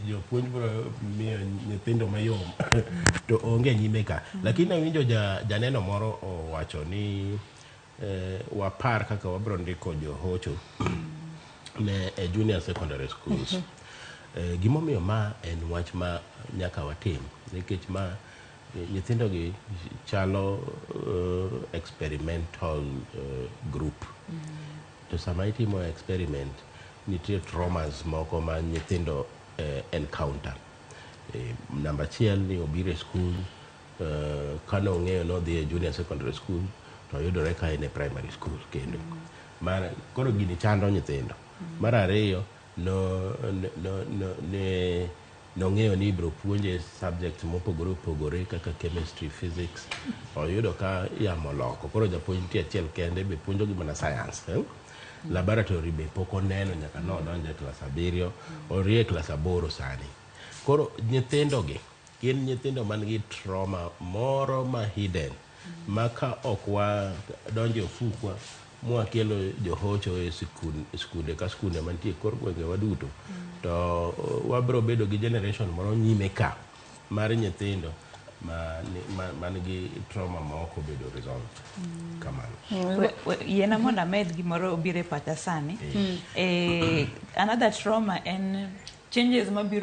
Jopuonj biro miyo nyithindo mayom to onge nyime ka. Lakini awinjo janeno moro owacho ni wapar kaka wabiro ndiko johocho ne e junior secondary schools. Gimomiyo ma en wach ma nyaka watim, nikech ma nyithindo gi chalo experimental group. To sama itimo experiment, nitie traumas moko ma nyithindo encounter. Namba achiel ni obiro e school, kane ong'eyo nodhi e junior secondary school to oyudore ka en e primary school kendo. Mar, koro gini chando nyithindo. Mar ariyo, no, ne nong'eyo ni ibiro puonje subjects mopogore opogore kaka chemistry, physics. Oyudo ka yamo loko. Koro japuonj nitie achiel kende be puonjogi mana science. Eh? Laboratory be pok oneno nyaka nodonjo e klas 7, orie e klas 8 sani. Koro nyithindogi gin nyithindo man gi trauma moro ma hidden ma ka ok wadonjo e ofukwa mwakelo johocho e skunde ka skunde mantie e kor gwengewa duto, to wabiro bedo gi generation moro nyime ka mar nyithindo man gi trauma ma ok obedo resolved kamano. Yiena mondo amed gimoro obiro e pacha sani. Another trauma en changes mabiro.